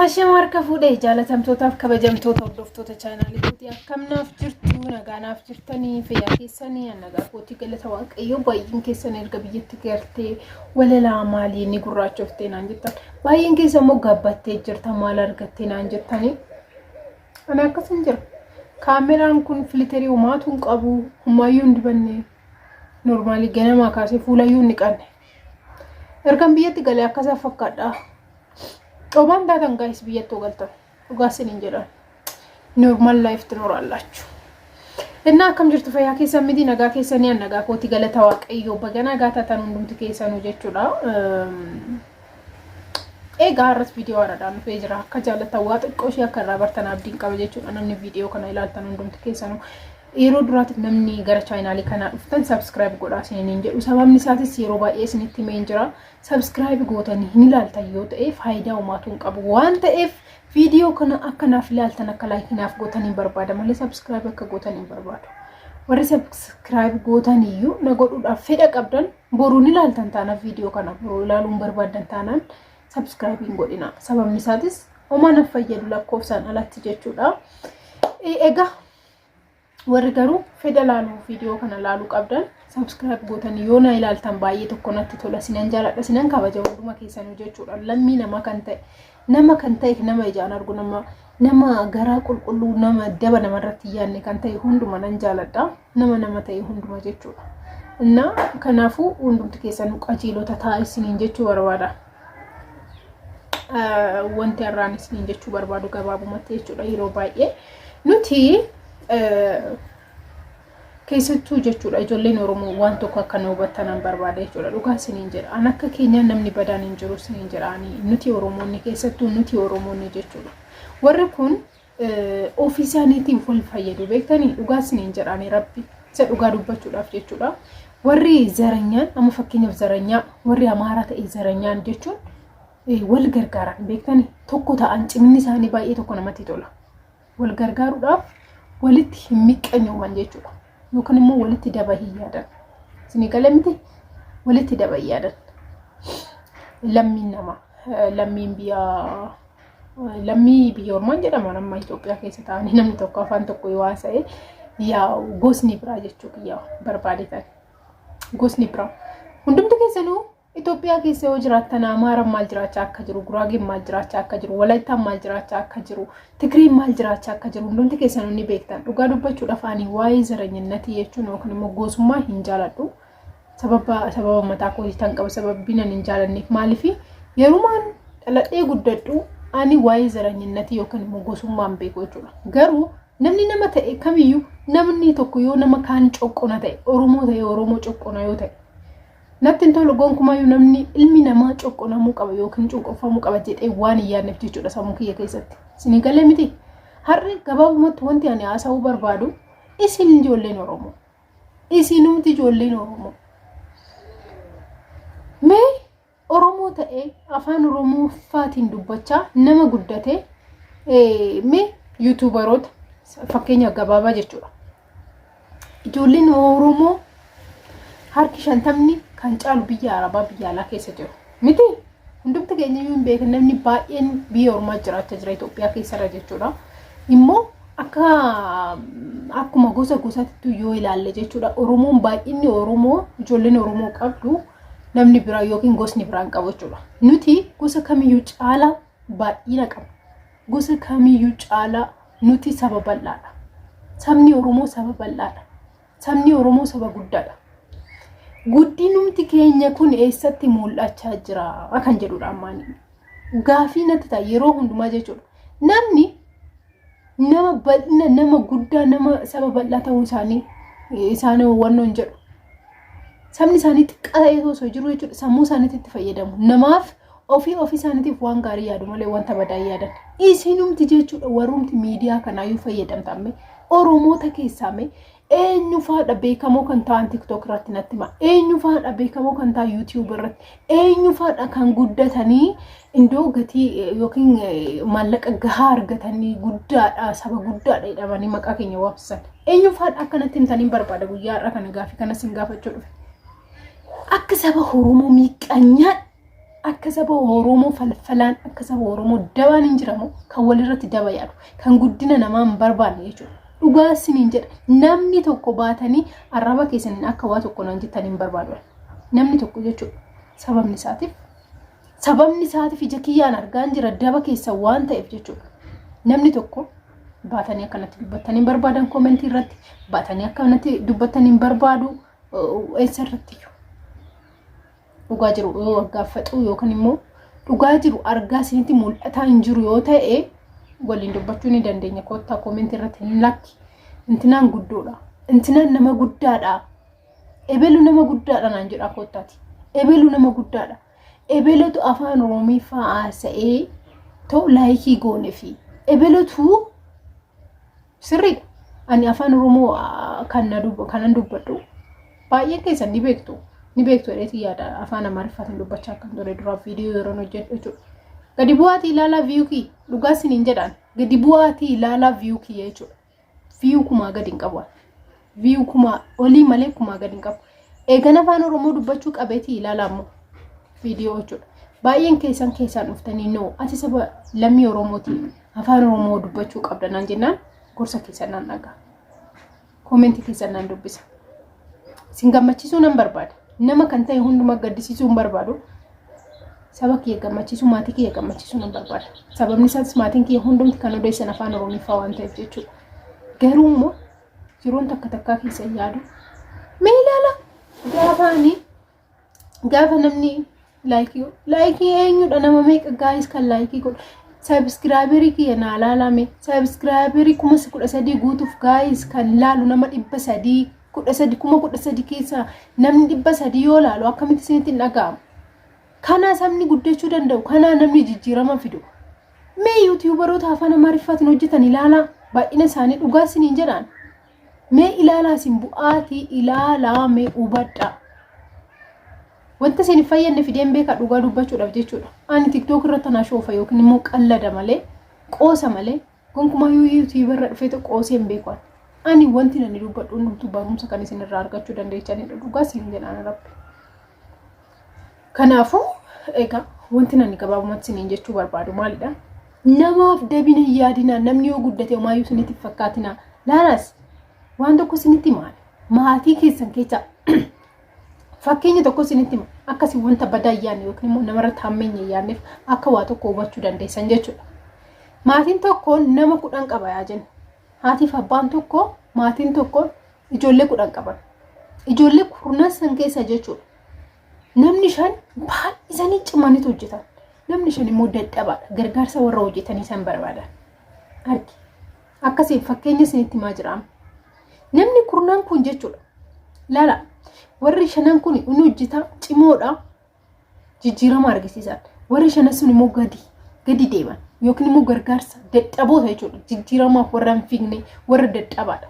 Hashama harka fuudhee jaalatamtootaaf kabajamtoota hordoftoota chaanaalii kootii, akkam naaf jirtu? Nagaa naaf jirtanii? Fayyaa keessanii? An nagaa kootii, galata Waaqayyoo. Baay'een keessan erga biyyatti galtee walalaa maalii ni gurraachoftee naan jettan, baay'een keessa immoo gabbattee jirta, maal argattee naan jettanii. Ani akkas hin jira. Kaameraan kun filterii homaatu hin qabu, homaayyuu hin dibanne, normaalii ganamaa kaasee fuulayyuu hin dhiqanne. Ergan biyyatti galee akkasa fakkaadha. Coomaan taatan guys, biyyatti galtan dhugaa isiniin jedhan, normal life ትኖራላችሁ። እና akkam jirtu? Fayyaa keessan miti? Nagaa keessanii? An nagaa kooti, galata Waaqayyoo. Baga nagaa taatan hundumti keessanuu jechuudha. Egaa har'as viidiyoo haaraadhaan dhufee jira. Akka jaallattan, waa xiqqoo ishee akka irraa bartan abdiin qaba jechuudha. Namni viidiyoo kana ilaaltan hundumti keessanuu, yeroo duraatiif namni gara chaanaalii kanaa dhuftan, subscribe godhaa isiniin jedhu. Sababni isaatis yeroo baay'ee isinitti himeen jira. Subscribe gootanii hin ilaaltan yoo ta'e, faayidaa homaatu hin qabu waan ta'eef, viidiyoo kana akka naaf ilaaltan, akka like naaf gootan hin barbaada malee subscribe akka gootan hin barbaadu. Warri subscribe gootan iyyuu na godhuudhaaf fedha qabdan, boruun ilaaltan taanaan, viidiyoo kana boruu ilaaluun barbaaddan taanaan, subscribe hin godhina. Sababni isaatis homaa naaf fayyadu lakkoofsaan alatti jechuudha. Egaa warri garuu fedha laaluu, viidiyoo kana laaluu qabdan, subscribe gootanii yoo na ilaaltan baay'ee tokko natti tola. Sinan jaaladha, sinan kabaja hunduma keessanuu jechuudha. Lammii nama kan ta'e, nama kan ta'e, nama ijaan argu, nama garaa qulqulluu, nama daba namarratti hin yaadne kan ta'e hunduma nan jaaladha. Nama ta'e hunduma jechuudha. Innaa kanaafuu hundumti keessanuu qajeelota ta'a isiniin jechuu barbaada. Wanti har'aan isiniin jechuu barbaadu gabaabumatti jechuudha, yeroo baay'ee nuti keessattuu jechuudha, ijoolleen Oromoo waan tokko akka nu hubattanan barbaada jechuudha. Dhugaa isiniin jedha. An akka keenyaan namni badaan hin jiru isiniin jedha. Ani nuti Oromoonni, keessattuu nuti Oromoonni jechuudha. Warri kun ofii isaaniitiin wal fayyadu, beektanii? Dhugaa isiniin jedha, ani Rabbi isa dhugaa dubbachuudhaaf jechuudha. Warri zaranyaan, amma fakkeenyaaf zaranyaa warri Amaaraa ta'e, zaranyaan jechuun wal gargaaran, beektanii? Tokko ta'an, ciminni isaanii baay'ee tokko namatti tola. Wal gargaaruudhaaf walitti hin miqqanyooman jechuudha. Yookaan immoo walitti daba hin yaadan. Isinii galee miti? Walitti daba hin yaadan. Lammiin namaa, lammiin biyya, lammii biyya ormaan jedhama, amma Itoophiyaa keessa ta'anii namni tokko afaan tokko yoo haasa'e, yaa gosni biraa jechuu kiyya barbaadetan. Gosni biraa. Hundumti keessanuu Itoophiyaa keessa yoo jiraattan, Amaaraan maal jiraachaa akka jiru, Guraageen maal jiraachaa akka jiru, Walaayittaan maal jiraachaa akka jiru, Tigireen maal jiraachaa akka jiru hundumti keessanuu ni beektan. Dhugaa dubbachuudhaaf ani waa'ee zaranyinnatii jechuun yookaan immoo gosummaa hin jaaladhu. Sababa mataa kootii tan qaba. Sababbiin ani hin jaalanneef maaliifi, yerumaan dhaladhee guddadhu ani waa'ee zaranyinnatii yookaan immoo gosummaa hin beeku jechuudha. Garuu namni nama ta'e kamiyyuu, namni tokko yoo nama kaan coqqona ta'e, Oromoo ta'e Oromoo coqqona yoo ta'e, natti hin tolu gonkumayyuu. Namni, ilmi namaa coqqonamuu qaba yookiin cunqurfamuu qaba jedhee waan hin yaadneef jechuudha sammuu kiyya keessatti. Isinii galee miti? Har'i gabaabumatti wanti ani haasa'uu barbaadu, isin ijoolleen Oromoo. Isinumti ijoolleen Oromoo. Mee Oromoo ta'ee afaan Oromoo faatiin dubbachaa nama guddate, mee YouTuberoota fakkeenya gabaabaa jechuudha. Ijoolleen Oromoo harki 50ni kan caalu biyya Arabaa, biyya alaa keessa jiru. Miti? Hundumti keenya iyyuu hin beekan, namni baay'een biyya ormaa jiraachaa jira Itoophiyaa keessarra jechuudha. Immoo akkuma gosa gosaatti yoo ilaalle jechuudha, Oromoon, baay'inni Oromoo ijoolleen Oromoo qabdu namni biraa yookiin gosni biraan qabu jechuudha. Nuti gosa kamiyyuu caalaa baay'ina qabna. Gosa kamiyyuu caalaa nuti saba bal'aadha. Sabni Oromoo saba bal'aadha. Sabni Oromoo saba guddaadha. Guddinumti keenya kun eessatti mul'achaa jira kan jedhudha ammaani. Gaafii natti ta'a yeroo hundumaa jechuudha. Namni nama bal'ina, nama guddaa, nama saba bal'aa ta'uu isaanii isaan wannoon jedhu. Sabni isaanii xiqqaa ta'ee osoo jiru jechuudha, sammuu isaaniitti itti fayyadamu. Namaaf ofii ofii isaaniitiif waan gaarii yaadu malee wanta badaa yaadan. Isinumti jechuudha, warrumti miidiyaa kanaayyuu fayyadamtamme, Oromoota keessaa mee eenyu faadha beekamoo kan ta'an TikTok irratti natti hima? Eenyu faadha beekamoo kan ta'an YouTube irratti? Eenyu faadha kan guddatanii indoo gatii yookiin maallaqa gahaa argatanii guddaadha, saba guddaadha jedhamanii maqaa keenya waamsisan? Eenyu faadha akkanatti himtanii barbaada. Guyyaa har'a kana gaafii kana sin gaafachuu dhufe. Akka saba Oromoo miiqanyaan Akka saba Oromoo falfalaan, akka saba Oromoo dabaan hin jiramu, kan walirratti daba yaadu, kan guddina namaa hin barbaanne jechuudha. Dhugaa isiniin jedha, namni tokko baatanii arraba keessaniin akka waa tokko naan jettan hin barbaadu. Namni tokko jechuudha. Sababni isaatiif ija kiyyaan argaan jira daba keessa waan ta'eef jechuudha. Namni tokko baatanii akkanatti dubbatanii hin barbaadan, comment irratti baatanii akkanatti dubbatanii hin barbaadu, eessa irratti iyyuu. Dhugaa jiru yoo gaafatu yookaan immoo dhugaa jiru argaa isinitti mul'ataa hin jiru yoo ta'e, waliin dubbachuu ni dandeenya. Kottaa comment irratti hin lakki. Intinaan guddoodha. Intinaan nama guddaadha. Ebelu nama guddaadha naan jedha kottaati. Ebelu nama guddaadha. Ebelutu afaan Oromiffaa haasa'ee ta'u like goone fi ebelutu sirriidha. Ani afaan Oromoo kanan dubbadhu baay'een keessan ni beektu. Ni beektu jedheetii yaada, afaan Amaariffaatiin dubbachaa akkan ture dura viidiyoo yeroon hojjedhu jechuudha. Gadi bu'aatii ilaalaa view kiyya, dhugaa isiniin jedhaan, gadi bu'aatii ilaalaa view kiyya jechuudha. View 1000 gadi hin qabu. View 1000 olii malee 1000 gadi hin qabu. Eegan afaan Oromoo dubbachuu qabeetii ilaalaa immoo viidiyoo jechuudha. Baay'een keessan keessaan dhuftanii, "No, ati saba lammii Oromooti, afaan Oromoo dubbachuu qabda" naan jennaan, gorsa keessan naan dhagaa. Comment keessan naan dubbisa. Isin gammachiisuu nan barbaada. Nama kan ta'e hundumaa gaddisiisuu hin barbaadu. Saba kiyya gammachiisuu, maatii kiyya gammachiisuu nan barbaada. Sababni isaas maatiin kiyya hundumti kan odeessan afaan Oromiffaa waan ta'eef jechuudha. Garuu immoo yeroon takka takkaa keessa yaadu. Mee ilaala, gaafa ani gaafa namni like like eenyudha, nama meeqa guys kan like godhu? Subscriber kiyya naa laalame, subscriber 13,000 guutuuf guys kan laalu nama 313, 13,000 keessaa namni 300 yoo laalu akkamitti isinitti hin dhaga'amu? Kanaa sabni guddachuu danda'u, kanaa namni jijjiirama fidu. Mee YouTuberoota afaan Amaariffaatiin hojjetan ilaalaa, baay'ina isaanii, dhugaa isiniin jedhaan. Mee ilaalaa, isin bu'aatii ilaalaa, mee hubadhaa. Wanta isin hin fayyadne fideen beekaa, dhugaa dubbachuudhaaf jechuudha. Ani TikTok irratti anaa shoofa yookiin immoo qallada malee, qoosa malee, gonkumaa YouTube irra dhufee qoosee hin beeku. Ani wanti nani dubbadhu hundumtuu barumsa kan isin irraa argachuu dandeechanidha. Dhugaa isin jedhaan Rabbi. Kanaafuu egaa wanti nani gabaabumatti isiniin jechuu barbaadu maalidha? Namaaf dabina hin yaadinaa. Namni yoo guddate homaayyuu isinitti hin fakkaatinaa. Laalaas waan tokko isinitti maal? Maatii keessan keessa fakkeenya tokko isinitti hima. Akkasii wanta badaa hin yaadne yookiin immoo namarratti hammeenya hin yaadneef akka waa tokko hubachuu dandeessan jechuudha. Maatiin tokko nama 10 qaba yaa jennu. Haatiif abbaan tokko, maatiin tokko ijoollee 10 qaban. Ijoollee kurnan san keessa jechuudha. Namni shan baay'isanii cimanitu hojjetan. Namni shan immoo dadhabaadha. Gargaarsa warra hojjetanii san barbaadan. Argi. Akkasiin fakkeenya isinitti himaa jira. Namni kurnan kun jechuudha. Laala, warri shanan kun inni hojjetaa cimoodha. Jijjiirama argisiisan. Warri shanan sun immoo gadi gadi deeman yookiin immoo gargaarsa dadhaboota jechuudha. Jijjiiramaaf warra hin fiigne, warra dadhabaadha.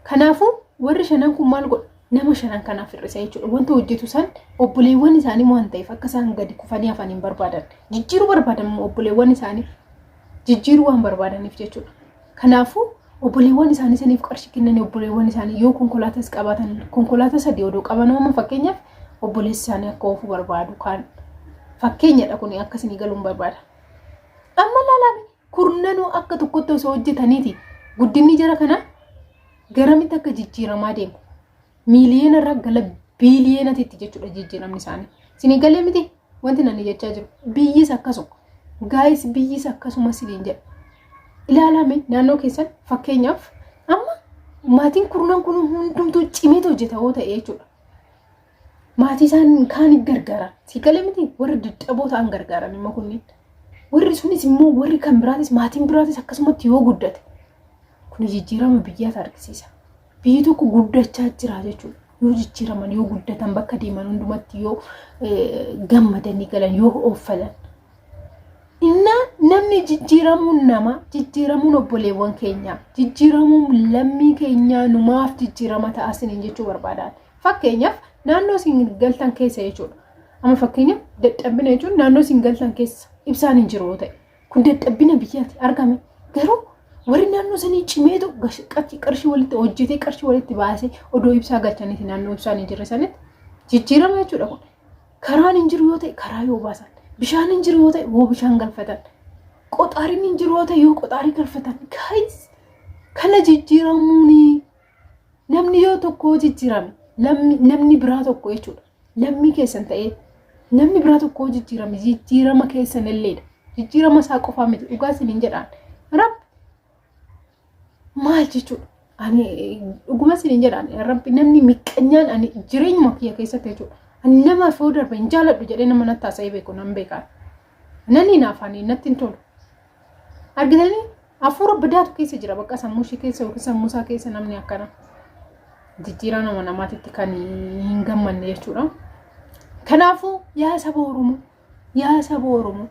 Kanaafuu warri shanan kun maal godha? Nama shanan kanaaf hir'isa jechuudha. Wanta hojjetu san obboleewwan isaanii waan ta'eef akka isaan gadi kufanii hafan hin barbaadan. Jijjiiruu barbaadan immoo obboleewwan isaanii jijjiiruu waan barbaadaniif jechuudha. Kanaafuu obboleewwan isaanii saniif qarshii kennanii, obboleewwan isaanii yoo konkolaatas qabaatan, konkolaataa sadii odoo qaban, amma fakkeenyaaf obboleessi isaanii akka oofuu barbaadu kaan, fakkeenyadha kun, akkasinii galuun barbaada. Amma laalame, kurnanuu akka tokkotti osoo hojjetaniiti guddinni jara kana garamitti akka jijjiiramaa deemu, miiliyoona irraa gara biiliyoonatitti jechuudha jijjiiramni isaanii. Isinii galee miti wanti nani jechaa jiru? Biyyis akkasuma. Guys, biyyis akkasuma isiniin jedha. Ilaalame naannoo keessan, fakkeenyaaf amma maatiin kurnan kun hundumtuu cimeetu hojjeta yoo ta'e jechuudha. Maatii isaan kaan gargaaran. Si galee miti? Warri dadhaboo ta'an gargaaran immoo kunneen. Warri sunis immoo, warri kan biraatis, maatiin biraatis akkasumatti yoo guddate, kun jijjiirama biyyaatu argisiisa. Biyyi tokko guddachaa jira jechuudha. Yoo jijjiiraman, yoo guddatan, bakka deeman hundumatti yoo gammadanii galan, yoo ooffalan. Innaa namni jijjiiramuun, nama jijjiiramuun, obboleewwan keenyaa jijjiiramuun, lammii keenyaa numaaf jijjiirama ta'a isiniin jechuu barbaadan. Fakkeenyaaf naannoo isin galtan keessa jechuudha. Amma fakkeenyaaf dadhabina jechuun naannoo isin galtan keessa ibsaan hin jiru yoo ta'e, kun dadhabina biyyaati argame. Garuu warri naannoo sanii cimeetu qarshii walitti hojjetee, qarshii walitti baasee odoo ibsaa galchaniiti naannoo ibsaan hin jirre sanitti, jijjiirama jechuudha kun. Karaan hin jiru yoo ta'e karaa yoo baasan, bishaan hin jiru yoo ta'e yoo bishaan galfatan, qoxaariin hin jiru yoo ta'e yoo qoxaarii galfatan. Guys, kana jijjiiramuuni namni yoo tokko jijjiirame, namni biraa tokko jechuudha. Lammii keessan ta'ee namni biraa tokko jijjiirame, jijjiirama keessan illeedha. Jijjiirama isaa qofaa miti, dhugaa isiniin jedhaan. Rabbi maal jechuudha? Ani dhuguma isiniin jedhaan, Rabbi, namni miqqanyaan ani jireenyuma kiyya keessatti jechuudha. Ani nama yoo darbe hin jaaladhu jedhee nama natti haasa'ee beeku nan beekaan. Nanni naaf ani natti hin tolu. Argitanii, hafuura badaatu keessa jira bakka sammuu ishee keessa yookiin sammuu isaa keessa, namni akkana. Jijjiiraa nama namaatitti kan hin gammanne jechuudha. Kanaafuu yaa saba Oromoo, yaa saba Oromoo,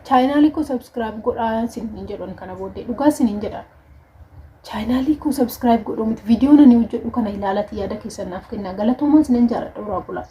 chaanaalii koo subscribe godhaa isin hin jedhan. Kana booddee dhugaa isin hin jedhan. Chaanaalii koo subscribe godhuu miti, viidiyoo ani hojjedhu kana ilaalati yaada keessan naaf kennaa. Galatoomaa, isin hin jaaladha, uraa bulaa.